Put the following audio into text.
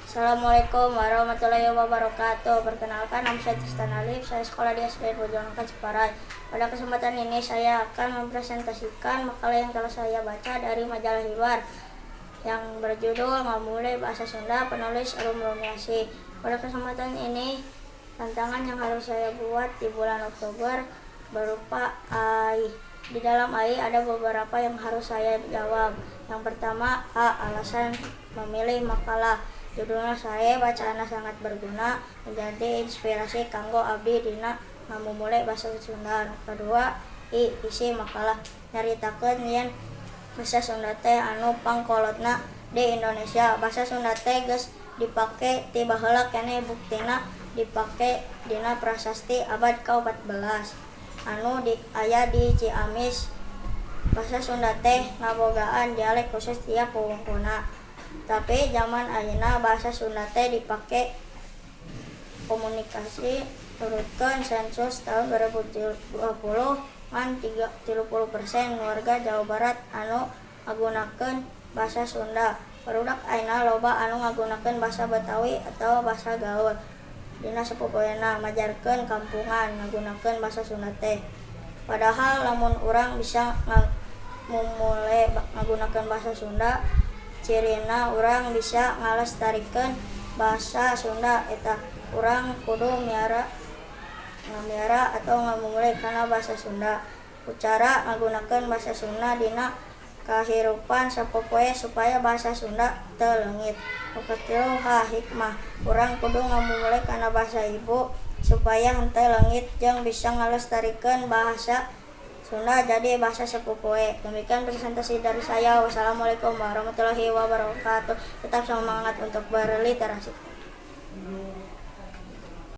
Assalamualaikum warahmatullahi wabarakatuh. Perkenalkan, nama saya Tristan Alif. Saya sekolah di SDN Bojongloka Ciparay. Pada kesempatan ini saya akan mempresentasikan makalah yang telah saya baca dari majalah Hibar yang berjudul Ngamumule Bahasa Sunda, penulis Arum Rumiasih. Pada kesempatan ini, tantangan yang harus saya buat di bulan Oktober berupa AI. Di dalam AI ada beberapa yang harus saya jawab. Yang pertama, A. Alasan memilih makalah. Judulnya saya bacaan sangat berguna, menjadi inspirasi kanggo abdi dina ngamumule bahasa Sunda. Kedua, I. Isi makalah nyaritakeun yen basa Sunda teh anu pangkolotna di Indonesia. Basa Sunda teh geus dipake ti baheula keneh, buktina dipake dina prasasti abad ka-14 anu aya di Ciamis. Basa Sunda teh ngabogaan dialek khusus tiap wewengkonna. Tapi jaman ayeuna bahasa Sunda teh dipake komunikasi. Nurutkeun sensus tahun 2020, ngan 30% warga Jawa Barat anu ngagunakeun basa Sunda. Barudak ayeuna loba anu ngagunakeun basa Betawi atawa basa gaul dina sapopoena, majarkeun kampungan ngagunakeun basa Sunda teh. Padahal lamun urang bisa ngamumule ngagunakeun basa Sunda, cirina urang bisa ngalestarikeun basa Sunda eta urang kudu miara ngamiara atau ngamumule kana basa Sunda ku cara ngagunakeun basa Sunda dina kahirupan sapopoe supaya basa Sunda teu leungit. Nu katilu, H. Hikmah urang kudu ngamumule kana basa ibu supaya henteu leungit jeung bisa ngalestarikeun bahasa Sunda jadi bahasa sapopoe. Demikian presentasi dari saya. Wassalamualaikum warahmatullahi wabarakatuh. Tetap semangat untuk berliterasi.